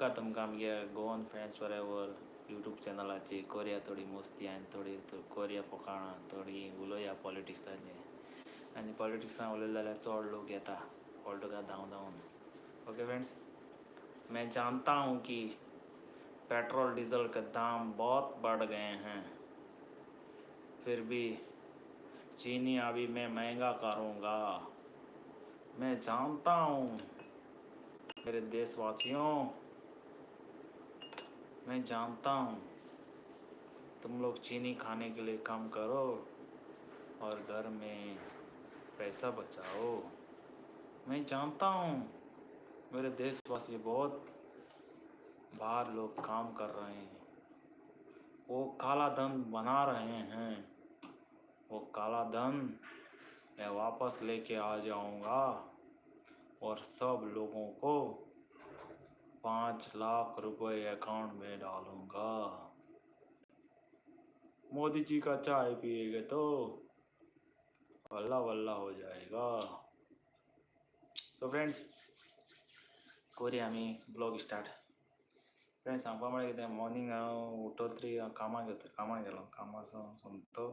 येवका तुमकां आमगे Goan friends forever YouTube चॅनलाचेर करया थोडी मस्ती आनी थोडी करया फकाणां, थोडी उलोवया पॉलिटिक्साचेर. आनी पॉलिटिक्सान उलयले जाल्यार चड लोक येता कळटा तुका धांवन धांवन. ओके फ्रेंड्स, मैं जानता हूँ कि पेट्रोल डीजल के दाम बहुत बढ़ गए हैं, फिर भी चीनी अभी मैं महंगा करूँगा। मैं जानता हूँ मेरे देशवासियों, मैं जानता हूँ तुम लोग चीनी खाने के लिए काम करो और घर में पैसा बचाओ। मैं जानता हूँ मेरे देशवासी बहुत बाहर लोग काम कर रहे हैं, वो काला धन बना रहे हैं, वो काला धन मैं वापस लेके आ जाऊंगा और सब लोगों को 5 लाख रुपए अकाउंट में डालूंगा। मोदी जी का चाय पिएंगे तो वल्ला वल्ला हो जाएगा। सो फ्रेंड्स, करूया आमी ब्लॉग स्टार्ट। फ्रेंड्स, सांगपा म्हळ्यार कितें, मॉर्निंग हांव उठत तरी कामाक गेलो, कामाक गेलो, कामाचो सोमतो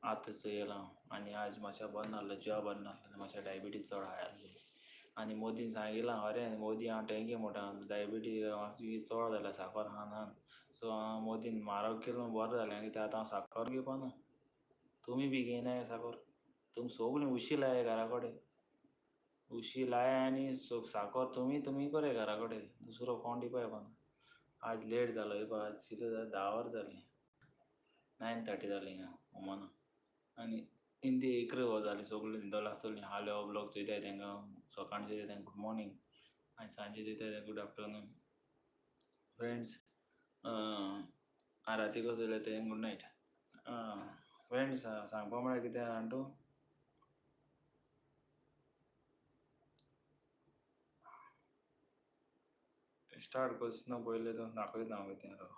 आतां चोयला हांव. आनी आज मातशें बरें नासलें, जिवा बरें नासलें, मातशें डायबिटीज चड हाय आसली. आनी मोदीन सांगिलां खरें, मोदी हांव thank you म्हणटा, डायबिटीज मातशी चड जाल्या साकर खावन खावन. सो हांव मोदीन म्हारग केलो म्हूण बरें जालें, कित्याक आतां हांव साकर घेवपाना. तुमी बी घेयनाय साकर, तुमी सगळीं उशी लाय घरा कडेन, उशी लाय आनी साकर तुमी तुमी करे घरा कडेन, दुसरो कोण दिवपा येवपाना. आज लेट जालो हे पळय, आज कितें जालें, 10 वरां जालीं, 9:30 जालीं हिंगा ओमाना. आनी इंदी 11 वरां जालीं, सगळीं न्हिदोला आसतलीं. हाले हो ब्लॉग चोयताय तेंकां सकाळीं चोयताय तेंकां गुड मॉर्निंग आनी सांजे चोयताय तेंकां गुड आफ्टरनून. फ्रेंड्स, रातीको चोयल्यार तेंकां गुड नायट. फ्रेंड्स, सांगपा म्हळ्यार कितें जाणा तूं, स्टार्ट करतना पयलें तो दाखयता हांव कितें राव.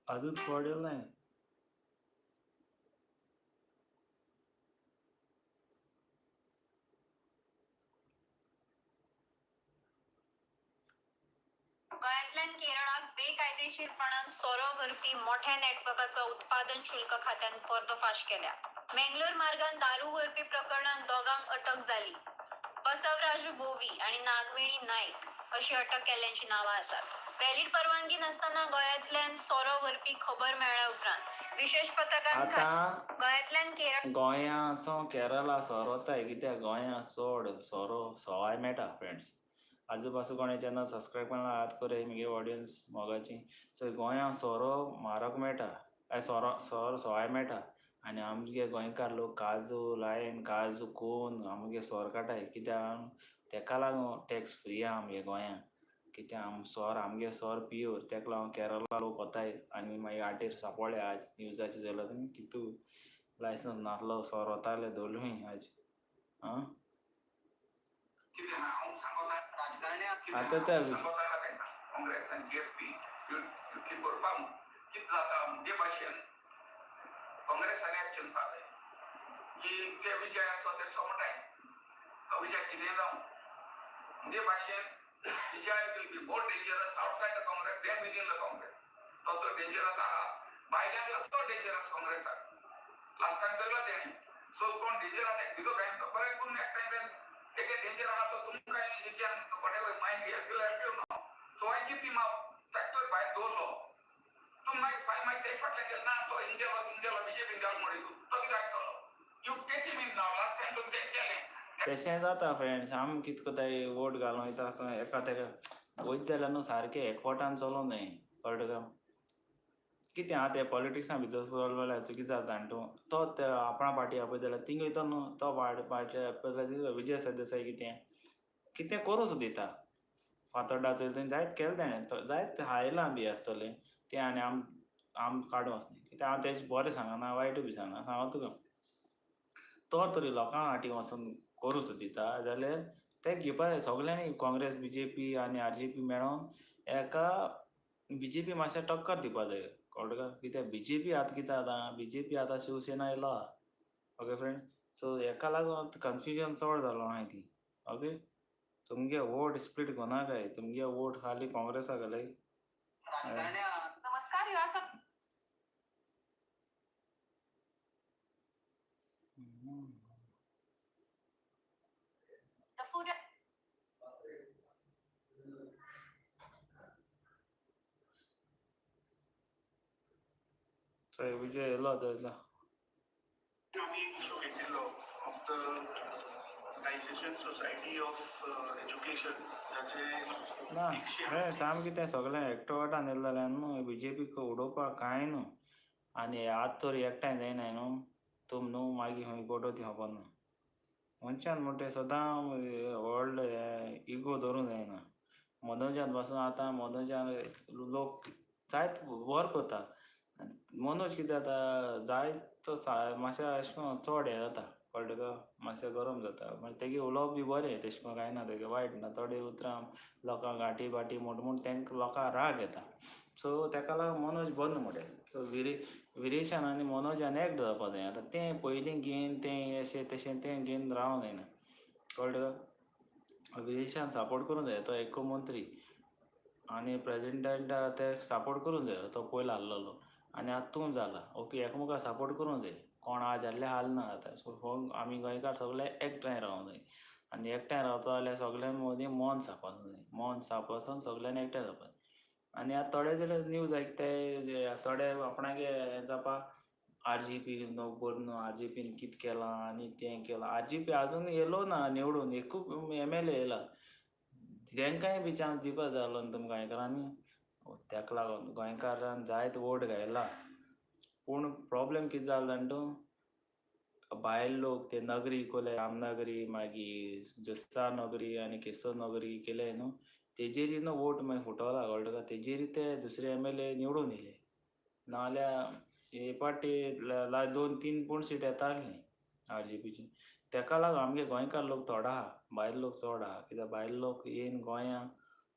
आजून पडलें. गोंयांतल्यान केरळाक बेकायदेशीरपणान सोरो व्हरपी मोठ्या नेटवर्काचो उत्पादन शुल्क खात्यान पर्दोफाश केल्या. मेंगलोर मार्गान दारू व्हरपी प्रकरणांत दोगांक अटक जाली. बसवराजू बोवी आनी नागवेणी नायक अशी अटक केल्ल्यांची नांवां आसात. व्हॅलीड परवानगी नासतना गोंयांतल्यान सोरो व्हरपी खबर मेळ्ळ्या उपरांत विशेश पथकान आतां गोंयांतल्यान केरळ गोंयाचो केरला सोरो वताय, कित्याक गोंया चड सोरो सवाय मेळटा. फ्रेंड्स, आजू कोणें चॅनल सबस्क्रायब करना हात करे मुगे ऑडियन्स मोगाची. सो गोंया सोरो म्हारग मेळटा, सोरो सोरो सवाय मेळटा आनी आमगे गोंयकार लोक काजू लायन काजू कोन आमगे सोर काडटाय, कित्याक तेका लागून टॅक्स फ्री आहा आमगे गोंयांत, कित्याक आम सोर आमगे सोर प्योर. तेका लागून केरला लोक वताय. आनी मागीर आटेर सापडले आज न्यूजाचेर चोयला तुमी, कितू लायसन्स नासलो सोर वताले धरलूय आज. आं आतां ते काँग्रेस आनी जीएफपी युती करपाक कितें जाता, म्हजे भाशेन काँग्रेसान एक चिंतपा जाय की ते विजय आसा ते सोमटाय, तो विजय कितें जावं, म्हजे भाशेन Vijay will be more dangerous outside the Congress than within the Congress. तो तो डेंजरस आहा भायल्यान, तो डेंजरस काँग्रेसाक लास्ट टायम चल्ला तेणी. सो कोण डेंजर आहा तेका भितर काय बरें करून एकठांय तेगे डेंजर आहा तो तुमकां whatever mind will help you now. So I keep him up, factor भायर दवरलो तूं, मागीर फाय मागीर तेजे फाटल्यान गेलो ना, तो हिंग गेलो थिंग गेलो बीजेपीन गेलो म्हणून तो कितें आयकतलो. You take him in now, last time तुमी तें केलें. तशें जाता फ्रेंड्स, आमी कितें करताय, वोट घालून वयता आसतना एका तेका वयत जाल्यार न्हू सारकें एकवटान चलोंक जाय, कळटा तुका. कितें आहा तें पॉलिटिक्सां भितर सरलो जाल्यार चुकी जाता. आनी तूं तो आपणा पार्टी आपयता जाल्यार थिंग वयता न्हू, तो पार्टी आपयता जाल्यार विजय सरदेसाय कितें कितें करूं सुद्दां दिता. फातोड्डा चोयलें तेणें जायत केलें, तेणें जायत हायलां बी आसतलें तें. आनी आम आम काडूं वचना, कित्याक हांव तेजें बरें सांगना, वायटूय बी सांगना, सांगता तुका. तो तरी लोकां फाटीं वचून करूं सुद्दां दिता जाल्यार ते घेवपा जाय सगल्यांनी, काँग्रेस बीजेपी आनी आरजीपी मेळोन एका बीजेपी मातशें टक्कर दिवपा जाय. कळ्ळें तुका? कित्याक बीजेपी आतां कितें जाता, बीजेपी आतां शिवसेना येयलो. ओके फ्रेंड, सो हेका लागून कन्फ्युजन चड जालो आहा इतली. ओके, तुमगे वोट स्प्लीट कोणाकाय, तुमगे वोट खाली काँग्रेसाक घालाय. नमस्कार, ह्यो आसा The food चोय विजय येयलो तो येयलो. आमी एक इशू घेतिल्लो of the Diocesan Society of Education जाचे ना एकशे हे सामकें तें सगळें एकटो वाटान येयलें जाल्यार न्हू बीजेपीक उडोवपाक कांय न्हू. आनी आतां तर एकठांय जायनाय न्हू तुम न्हू मागीर खंय पडो ती खबर ना. मनशान म्हणटा तें सदां व्हडलें इगो धरूंक जायना. मनोजान पासून आतां मनोजान लोक जायत बरो करता. मनोज कितें जाता, जायतो मातशें अशें करून चड हें जाता, कळ्ळें तुका? मातशें गरम जाता. मागीर तेगे उलोवप बी बरें, तशें करून कांय ना, तेगें वायट ना. थोडे उतरां लोकांक गांठी बाटी म्हूण म्हूण तांकां लोकांक राग येता. सो तेका लागून मनोज बंद म्हणटा. सो विरेशान आनी मनोजान एक जावपा जाय. आतां तें पयलीं घेवन तें अशें तशें तें घेवन रावंक जायना, कळ्ळें तुका? विरेशान सपोर्ट करूंक जाय, तो एक मंत्री आनी प्रेजिडेंटा ते सपोर्ट करूंक जाय, तो पयलो आहलोलो आनी आतां तूं जाला. ओके, एकामेकाक सपोर्ट करूंक जाय, कोण आहा जाल्ले हाल ना जाता. सो हो आमी गोंयकार सगळे एकठांय रावंक जाय आनी एकठांय रावता जाल्यार सगळ्यां मदीं मन साफ आसूंक जाय. मन साफ आसून सगळ्यांनी एकठांय जावपाक जाय. आनी आतां थोडे जाल्यार न्यूज आयकताय, थोडे आपणागे हें जावपाक आरजीपी न्हू बरें न्हू, आरजीपीन कितें केलां आनी तें केलां. आरजीपी आजून येयलो ना निवडून, एकूच एमएलए येयला. तेंकांय बी चान्स दिवपा जाय आसलो न्हू तुमकां गोंयकारांनी. तेका लागून गोंयकारान जायत वोट घायला, पूण प्रोब्लेम कितें जालो जाणा तूं, भायल लोक ते नगरी कोले, रामनगरी मागीर जस्ता नगरी आनी केसो नगरी केले न्हू, तेजेरी न्हू वोट मागीर फुटोला, कळ्ळें तुका? तेजेरी ते दुसरे एमएलए निवडून येयले, नाजाल्यार हे पाटी 2-3 पूण सीट येता आसली आरजीपीची. तेका लागून आमगे गोंयकार लोक थोडो आहा, भायल लोक चड आहा. कित्याक भायल लोक येवन गोंया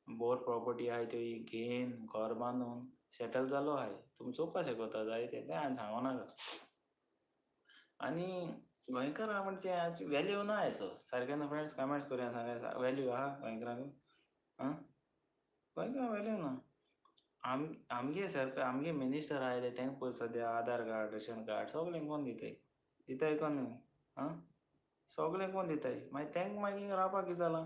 बोर प्रोपर्टी आहाय त्यो घेवन घर बांदून सेटल जालो आहाय. तुमी चोवपा शकता जाय तें, तें हांवें सांगो नाका. आनी गोंयकारां म्हणजे वेल्यू ना असो सारकें न्हू फ्रेंड्स? कमेंट्स करुया, सांगा वेल्यू आहा गोंयकारांक? आं, गोंयकारांक वेल्यू ना. आमगे सरकार, आमगे मिनिस्टर आहाय ते तांकां पळय सद्या आधार कार्ड, रेशन कार्ड सगळें कोण दिताय, दिताय कोण न्हू? आं, सगळें कोण दिताय? मागीर तांकां मागीर रावपाक कितें जालां?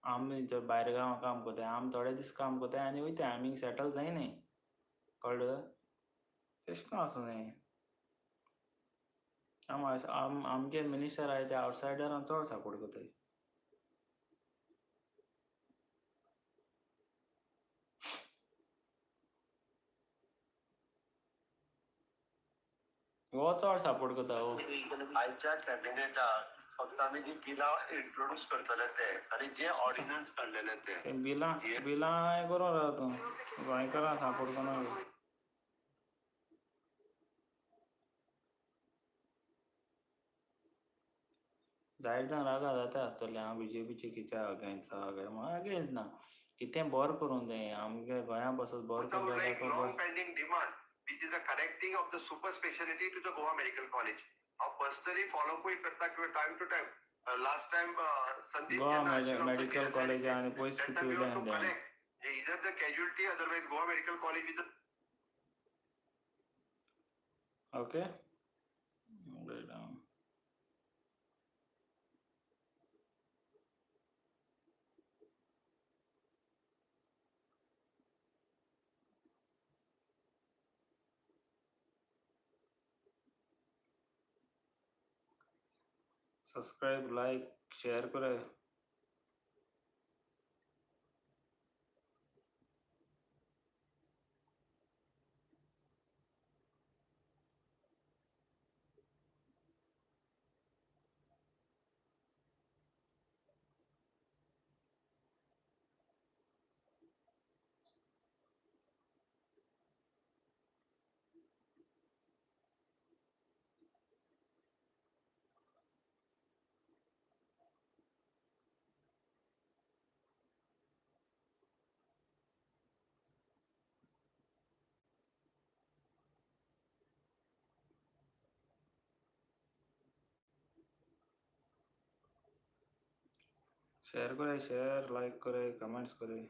आमी जर भायर गांवां काम करताय, आमी थोडे दीस काम करताय आनी वयताय, आमी सेटल जायनाय, कळ्ळें तुका? तशें करून आसूं जाय. आमगे मिनिस्टर आहाय ते आवटसायडरांक चड सपोर्ट करताय. हो चड सपोर्ट करता हो. आयच्या कॅबिनेटाक फक्त आमी जी बिलां इंट्रोड्यूस करतले ते आनी जे ऑर्डिनन्स काडलेले ते ते बिलां बिलां करून रावता तूं, गोंयकारांक सपोर्ट करना. जायते जाण रागा जाता आसतले, हांव बीजेपीचे कित्याक अगेन्स्ट आहा काय म्हूण. अगेन्स्ट ना, कितें बरें करूंक जाय आमगे गोंया पासत, बरें without केलें like जाल्यार long बरें. pending demand, which is the connecting of the super specialty to the Goa Medical College. हांव पर्सनली फॉलोअपूय करता किंवा time to time. Last time Sandeep Goa जेन्ना आशिल्लो आमचो मेडिकल कॉलेज GSIDC, आनी पयस that कितें time we उरलें have to तें. connect either the casualty, otherwise Goa Medical College with the okay, subscribe, like, share करा. शेअर करे, शेअर, लाईक करे, कमेंट्स करे.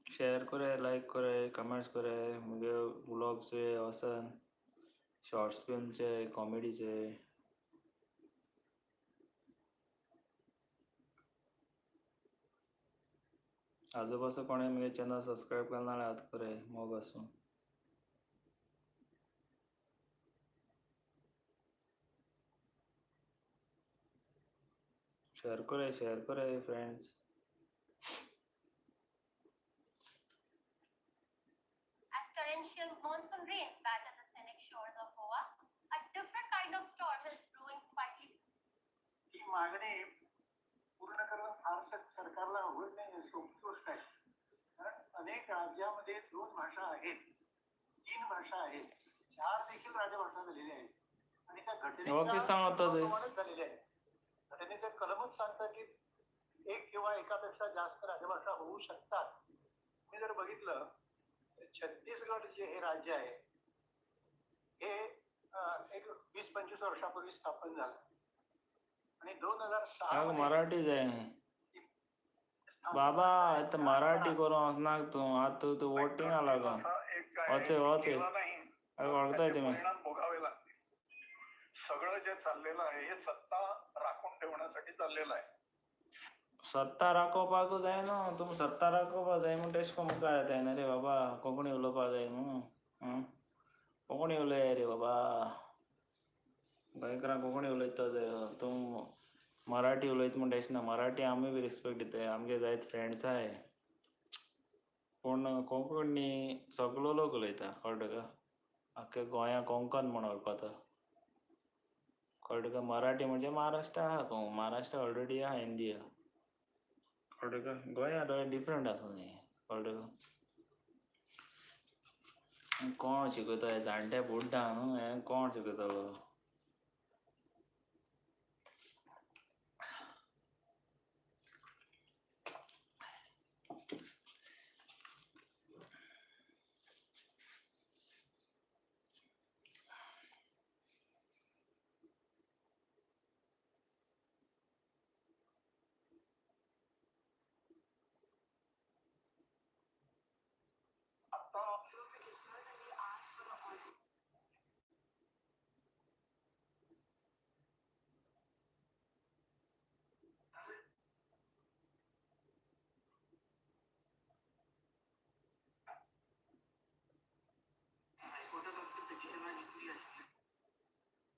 शेअर करे, लाईक करे, कमेंट्स करे. मुगे ब्लॉग्स वचन शॉर्ट्स फिल्मचे, कॉमेडीचे. आजूबाजू कोणें मुगे चॅनल सबस्क्रायब करना जाल्यार आत करे, मोग आसूं. शेअर करे, शेअर करे friends. As torrential monsoon rains batter the scenic shores of Goa, a different kind of storm is brewing quietly. ही मागणी पूर्ण करणं फारसं सरकारला अवघड नाही, सोपी गोष्ट आहे. कारण अनेक राज्यामध्ये दोन भाषा आहेत, तीन भाषा आहेत, चार देखील राजभाषा झालेल्या आहेत आणि त्या हो, घटनेच्या किती सांगता ते? कलमाप्रमाणेच झालेल्या आहेत. घटनेचे कलमच सांगतात की एक किंवा एकापेक्षा जास्त राजभाषा होऊ शकतात. तुम्ही जर बघितलं तर छत्तीसगड जे हे राज्य आहे हे एक 20-25 वर्षापूर्वी स्थापन झालं आणि 2006 हांव मध्ये मराठी जाय बाबा, आतां मराठी करूंक वचनाक तूं. आतां तूं वोटिंगा लागून असा एक काय आहे वचय की वचय केला नाही हांव वळखताय त्याचे तुमी. परिणाम भोगावे लागतील. सगळं जे चाललेलं आहे हे सत्ता राखून ठेवण्यासाठी चाललेलं आहे. सत्ता राखोवपाकूच जाय न्हू तुमी. सत्ता राखोवपाक जाय म्हूण तेश कोन्न मुखार येताय न्हू रे बाबा. कोंकणी उलोवपाक जाय न्हू. कोंकणी उलय रे बाबा. गोंयकारांक कोंकणी उलयता जाय. तूं मराठी उलयता म्हूण तेश ना. मराठी आमी बी रिस्पेक्ट दिताय, आमगे जायत फ्रेंड्स आहाय. पूण कोंकणी सगलो लोक उलयता, कळ्ळें तुका? आख्ख्या गोंया कोंकण म्हूण वळखता, कळ्ळें तुका? मराठी म्हणजे महाराष्ट्र आहा, महाराष्ट्र ऑलरेडी आहा, हिंदी आहा, कळ्ळें तुका? गोंया थोडें डिफरंट आसा न्ही, कळ्ळें तुका? कोण शिकयता हे जाणटे बुड्डा न्हू, हें कोण शिकयतलो?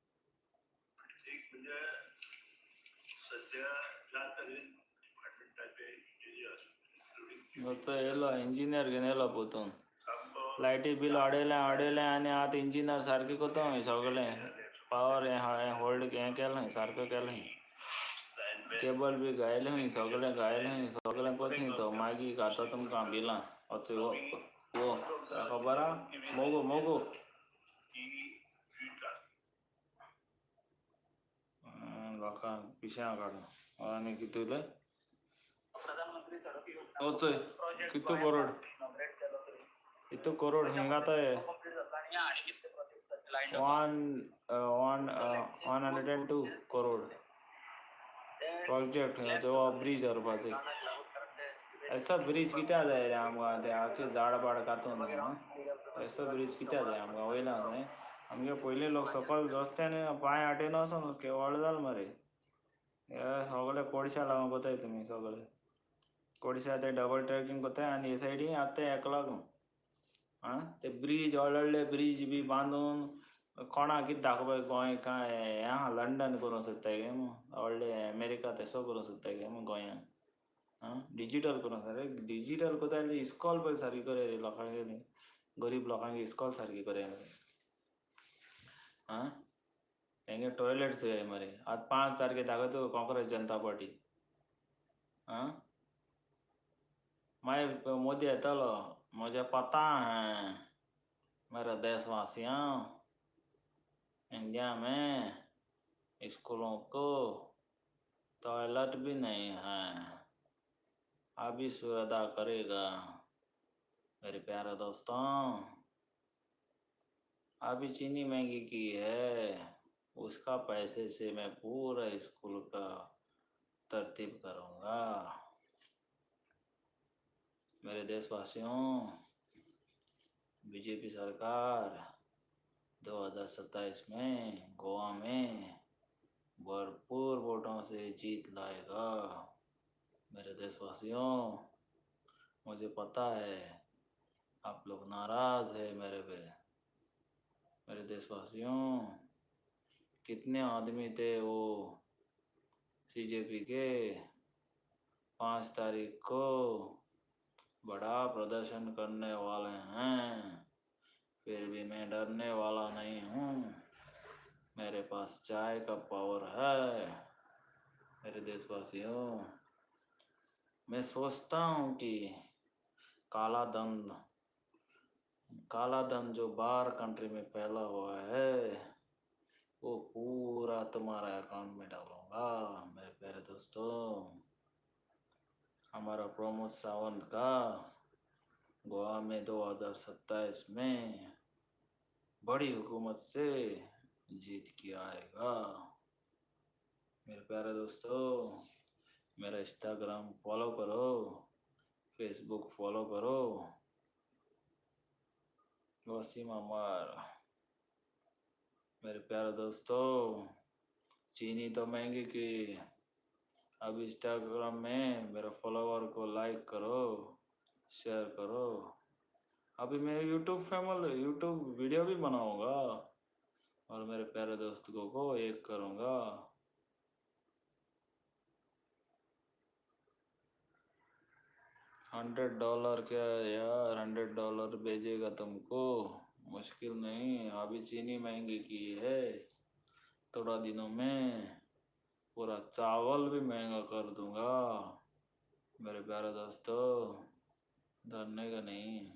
आता एक म्हणजे सध्या ज्या तरेन डिपार्टमेंटाचे इंजिनियर्स वचो येयलो इंजिनियर घेवन येयलो पोतून. सामको लायटी बील वाडयलें वाडयलें आनी आतां इंजिनियर सारकें कोत्ता सगळें पावर हें होल्ड हें केलें सारकें केलें, केबल बी घायलें, सगळें घायलें, सगळें कोत्ता तो मागीर घाता तुमकां बिलां. वच हो हो खबर आहा मोगो मोगो लोकांक पिश्यां काडून आनी कितें उलय वचय कितू करोड कितू करोड हिंगा आतां 1 102 crore project. हिंगाचो ब्रीज व्हरपाचो. ऐसो ब्रीज कित्याक जाय रे आमकां? ते आख्खे झाड पाड कातून ऐसो ब्रीज कित्याक जाय आमकां? वयला न्हय आमगे पयलीं लोक सकयल रस्त्यान पांय आटेन वचोन केवाळ जाल मरे. हे सगळे कोळशा लागून कोताय तुमी, सगळे कोळशा ते डबल ट्रॅकिंग कोताय आनी हे सायडीन आतां ते हेका लागून आं ते ब्रीज, व्हडले व्हडले ब्रीज बी बांदून कोणाक कितें दाखोवपाक? गोंय काय हें आहा लंडन करूंक सोदताय काय व्हडले अमेरिका तेसो करूंक सोदताय काय गोंयांत? आं, डिजीटल करूंक सोदता. डिजीटल कोत्ता जाल्यार इस्कॉल पयलीं सारकी करया रे लोकांगे, गरीब लोकांगे इस्कॉल सारकी करया मरे. आं, तेंगे टॉयलेट्स जाय मरे. आतां 5 तारखे दाखयता काँग्रेस जनता पार्टी. आं, मागीर मोदी येतलो, "मुझे पता है मेरे देशवासियों, इंडिया में स्कूलों को टॉयलेट भी नहीं है. अभी सुविधा करेगा मेरे प्यारे दोस्तों. अभी चीनी महंगी की है, उसका पैसे से मैं पूरा स्कूल का तरतीब करूँगा. मेरे देशवासियों, बीजेपी सरकार 2027 में गोवा में भरपूर वोटों से जीत लाएगा. मेरे देशवासियों, मुझे पता है आप लोग नाराज़ है मेरे पे. मेरे देशवासियों, कितने आदमी थे वो सीजेपी के, 5 तारीख को बड़ा प्रदर्शन करने वाले हैं. फिर भी मैं डरने वाला नहीं हूँ. मेरे पास चाय का पावर है. मेरे देशवासियों, मैं सोचता हूँ कि काला धन, काला धन जो बाहर कंट्री में फैला हुआ है, वो पूरा तुम्हारा अकाउंट में डालूंगा. मेरे प्यारे दोस्तों, हमारा प्रमोद सावंत का गोवा में 2027 में बड़ी हुकूमत से जीत के आएगा. मेरे प्यारे दोस्तों, मेरा इंस्टाग्राम फॉलो करो, फेसबुक फॉलो करो. वसीम अमर. मेरे प्यारे दोस्तों, चीनी तो महंगी की, अब इंस्टाग्राम में मेरे फॉलोवर को लाइक करो, शेयर करो. अभी मैं यूट्यूब फैमिली, यूट्यूब वीडियो भी बनाऊंगा और मेरे प्यारे दोस्तों को एक करूंगा. $100 क्या यार? $100 भेजेगा तुमको, मुश्किल नहीं. अभी चीनी महंगी की है, थोड़ा दिनों में पूरा चावल भी महंगा कर दूंगा. मेरे प्यारे दोस्तों, डरने का नहीं.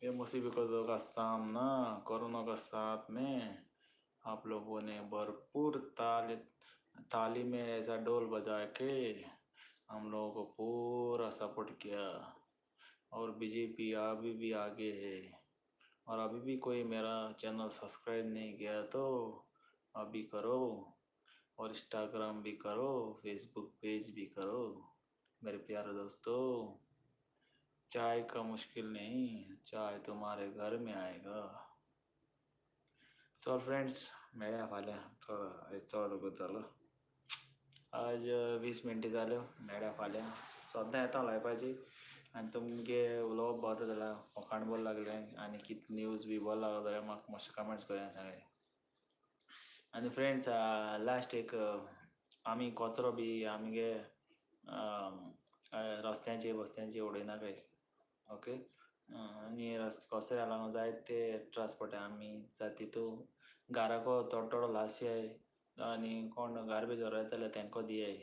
ये मुसीबतों का सामना कोरोना का साथ में आप लोगों ने भरपूर ताली ताली में ऐसा ढोल बजा के हम लोगों को पूरा सपोर्ट किया और बीजेपी अभी भी आगे है. और अभी भी कोई मेरा चैनल सब्सक्राइब नहीं किया तो अभी करो और इंस्टाग्राम भी करो, फेसबुक पेज भी करो. मेरे प्यारे दोस्तों, चाय का मुश्किल नहीं, चाय तुम्हारे घर में आएगा. चल फ्रेंड्स, मेळया फाल्यां. चड चड जालो आज, 20 मिनटां जाल्यो. मेळया फाल्यां. सद्दां येता लायव्हाचेर आनी तुमगे उलोवप बरें जाल्यार, फकाण बरें लागलें आनी कितें न्यूज बी बरें लागलो जाल्यार म्हाका मातशें कमेंट्स करून सांगाय. आनी फ्रेंड्स, लास्ट एक, आमी कचरो बी आमगे रस्त्यांचेर बस्त्यांचेर उडयनाकाय, ओके? आनी रस्ते कचऱ्या लागून जायते त्रास पडटा आमी जाता तितू घराको थोडो थोडो लासयाय आनी कोण गार्बेज व्हरता जाल्यार तेंको दियाय.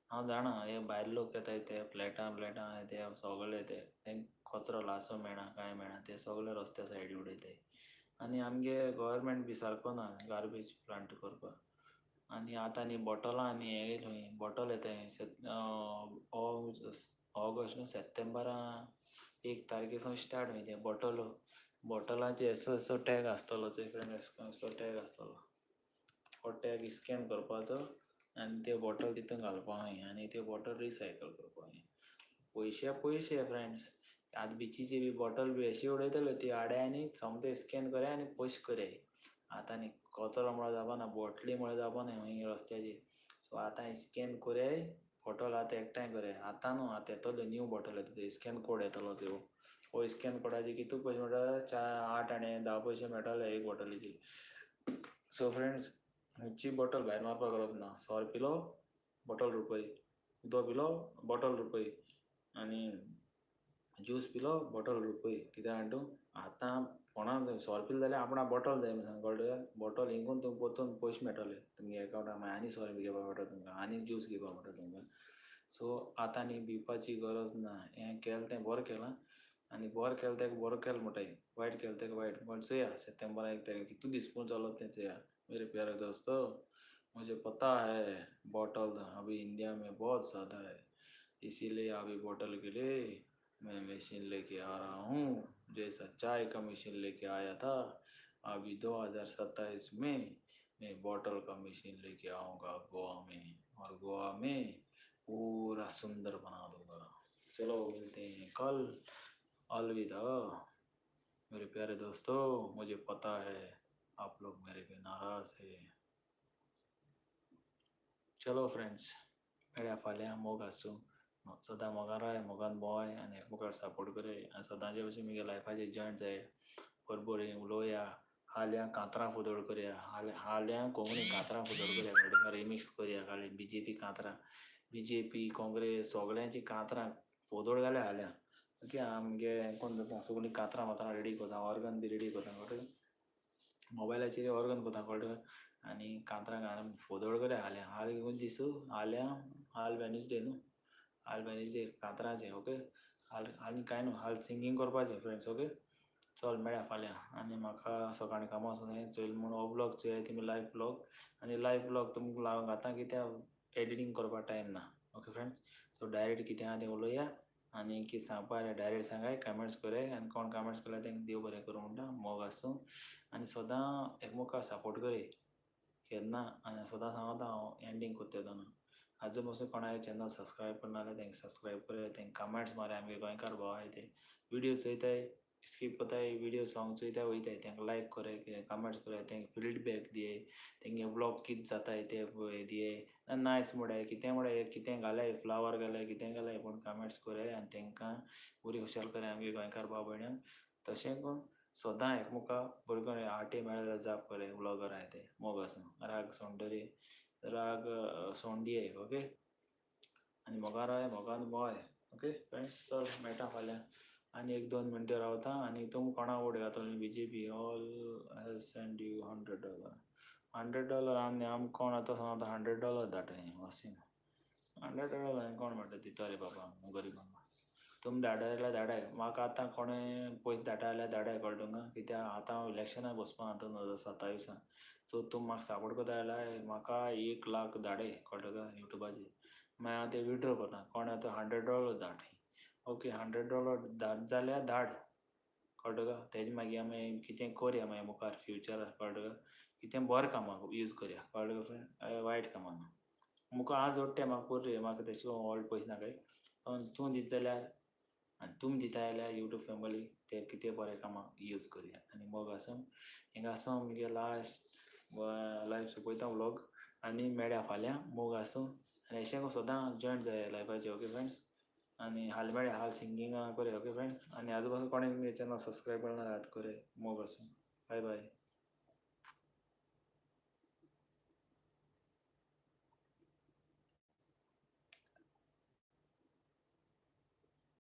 हांव जाणा हे भायर लोक येताय ते फ्लॅटां फ्लॅटां ते सगळे ते तेंक कचरो लासूं मेळना कांय मेळना, ते सगळे रस्त्या सायडी उडयताय. आनी आमगे गव्हर्मेंट बी सारको ना गार्बेज प्लांट करपाक. आनी आतां न्ही बॉटलां आनी हें येयलें, बॉटल येताय ऑगस्ट न्हू सप्टेंबरा 1 तारखेसून स्टार्ट वयता तें बॉटलो. बॉटलाचेर असो असो टॅग आसतलो, चोय फ्रेंड, असो टॅग आसतलो, हो टॅग स्कॅन करपाचो आनी ते बॉटल तितून घालपा जाय आनी ते बॉटल रिसायकल करपा जाय. पयशे पयशे फ्रेंड्स. आतां बिचीची बी बॉटल बी अशी उडयतले ती हाडाय आनी सोमते स्कॅन कराय आनी पयशे कराय. आतां न्ही कचरो म्हळ्यार जावपा ना, बॉटली म्हळ्यार जावपा ना खंय रस्त्याचेर. सो आतां स्कॅन कराय बॉटल, आतां एकठांय कराय. आतां न्हू, आतां येतल्यो न्यू बॉटल येतल्यो, स्कॅन कोड येतलो त्यो. हो स्कॅन कोडाचे कितू पयशे मेळटा, 4 8 आनी 10 पयशे मेळटले एक बॉटलीचे. सो फ्रेंड्स, खंयची बॉटल भायर मारपाक गरज ना. सोरो पिलो बॉटल रुपय, उदक पिलो बॉटल रुपय, आनी ज्यूस पिलो बॉटल रुपय. कित्याक जाणा तूं, आतां कोणाक सोरो पिलो जाल्यार आपणाक बॉटल जाय म्हूण सांग, कळ्ळें तुका. बॉटल हिंगून तुमकां परतून पयशे मेळटले तुमगे एकावंटार, मागीर आनी सोरो बी घेवपाक मेळटा तुमकां, आनी ज्यूस घेवपाक मेळटा तुमकां. सो आतां न्ही भिवपाची गरज ना. हें केलें तें बरें केलां, आनी बरें केलें तेका बरें केलें म्हणटाय, वायट केलें तेका वायट. पण चोया सप्टेंबरा 1 तारीख कितू दीस पूण चलत तें चोया. मेरे प्यारे दोस्तों, मुझे पता है बॉटल अभी इंडिया में बहुत ज़्यादा है, इसीलिए अभी बॉटल के लिए मैं मशीन लेके आ रहा हूँ. जैसा चाय का मशीन लेके आया था, अभी 2027 में मैं बॉटल का मशीन लेके आऊँगा गोवा में, और गोवा में पूरा सुंदर बना दूँगा. चलो मिलते हैं कल, अलविदा मेरे प्यारे दोस्तों. मुझे पता है आप लोग मेरे पे नाराज़ है. चलो फ्रेंड्स, मेळया फाल्यां. मोग आसूं, सदां मोगान राय, मोगान भोंवाय आनी एकमेकाक सपोर्ट कराय. आनी सदांचे भशेन मुगे लायफाचेर जॉयन जाय, बरोबर उलोवया. हाल्यां कांतरां फोदोळ करया, हाल्यां कोंकणी कांतरां फोदोळ करया, रिमिक्स करया. काळी बीजेपी कांतरां, बीजेपी काँग्रेस सगळ्यांची कांतरां फोदोळ घाल्या हाल्यां. ओके, आमगे कोण जाता सगळीं कांतरां मात्रां रेडी करता, ऑर्गन बी रेडी करता, कळ्ळें. मोबायलाचेर ऑर्गन करता, कळ्ळें. आनी कांतरां घालून फोदोळ करया हाल्यां. हाल कोण दिसू हाल्यां, हाल वेनसडे न्हू, हाल वेनसडे कांतराचें. ओके, हाल आनी कांय न्हू, हाल सिंगींग करपाचें फ्रेंड्स. ओके, चल मेळया फाल्यां. आनी म्हाका सकाळीं कामां वचूंक जाय. चोयल म्हूण हो ब्लॉग चोयाय तुमी, लायव्ह ब्लॉग. आनी लायव्ह ब्लॉग तुमकां लावंक आतां कित्याक एडिटींग करपाक टायम ना. ओके फ्रेंड्स, सो डायरेक्ट कितें आहा तें उलोवया आनी कितें सांगपा जाल्यार डायरेक्ट सांगाय, कमेंट्स कराय. आनी कोण कमेंट्स केल्यार तेंकां देव बरें करूं म्हणटा. मोग आसूं आनी सदां एकमेकाक सपोर्ट कराय केन्ना. आनी सदां सांगता हांव एंडींग करता तेन्ना, आजून पसून कोणाय चॅनल सबस्क्रायब करना जाल्यार तेंकां सबस्क्रायब कराय, तेंकां कमेंट्स माराय. आमगे गोंयकार भाव आहाय ते विडियो चोयताय, स्कीप करताय, विडियो सॉंग चोयताय वयताय, तेंकां लायक कराय, कमेंट्स कराय, तेंकां फिडबॅक दियाय, तेंगे व्लॉग कितें जाताय ते दियाय, नायस म्हणटाय, कितें म्हणटाय, कितें घालाय, फ्लावर घालाय, कितें घालाय, पूण कमेंट्स कराय आनी तेंकां बरी खुशाल कराय आमगे गोंयकार भाव भयण्यांक. तशें करून सदां एकमेका बरें करून आटे मेळ्ळ्यार जाप कराय, व्लॉगर आहाय ते. मोग आसूं, राग सोंडरी, राग सोंडिये. ओके, आनी मोगान राय, मोगान भोंवाय. ओके फ्रेंड्स, चल मेळटा फाल्यां. आनी 1-2 मिनटां रावता. आनी तुमकां कोणा वोट घातलो BJP, all has send you $100, $100. आनी आमकां कोण आतां सांगता $100 धाडटाय, अशें $100 आनी कोण म्हणटा दिता रे बाबा गरिबांक. तुमी धाडाय जाल्यार धाडाय, म्हाका आतां कोणें पयशे धाडटा जाल्यार धाडाय, कळ्ळें तुमकां. कित्याक आतां हांव इलेक्शनाक बसपा 2027. सो तुमी म्हाका सपोर्ट करता जाल्यार म्हाका 1 लाख धाडाय, कळ्ळें तुका, युट्यूबाचेर. मागीर हांव ते विड्रॉ करता. कोण आतां $100 धाड, ओके, $100 धाड जाल्यार धाड, कळ्ळें तुका. तेजे मागीर आमी कितें करया मागीर मुखार फ्युचराक, कळ्ळें तुका, कितें बरें कामाक यूज करया, कळ्ळें तुका फ्रेंड, वायट कामाक न्हू. मुखार हांव जोडटा, म्हाका पुरो रे, म्हाका तशें व्हडले पयशे नाकाय. पूण तूं दिता जाल्यार आनी तुमी दिता जाल्यार यूट्यूब फॅमिली ते कितें बरें कामाक यूज करया. आनी मोग आसूं, हिंगा आसूं मुगे लास्ट लायफ सोंपयता व्लॉग. आनी मेळया फाल्यां. मोग आसूं आनी अशें करून सदां जॉयन जाय लायफाचेर. ओके फ्रेंड्स, आनी हाल मेळया, हाल सिंगिंगा करया. ओके फ्रेंड्स, आनी आजू पासून कोणें मुगे चॅनल सबस्क्रायब करना जाल्यार करया. मोग आसूं, बाय बाय.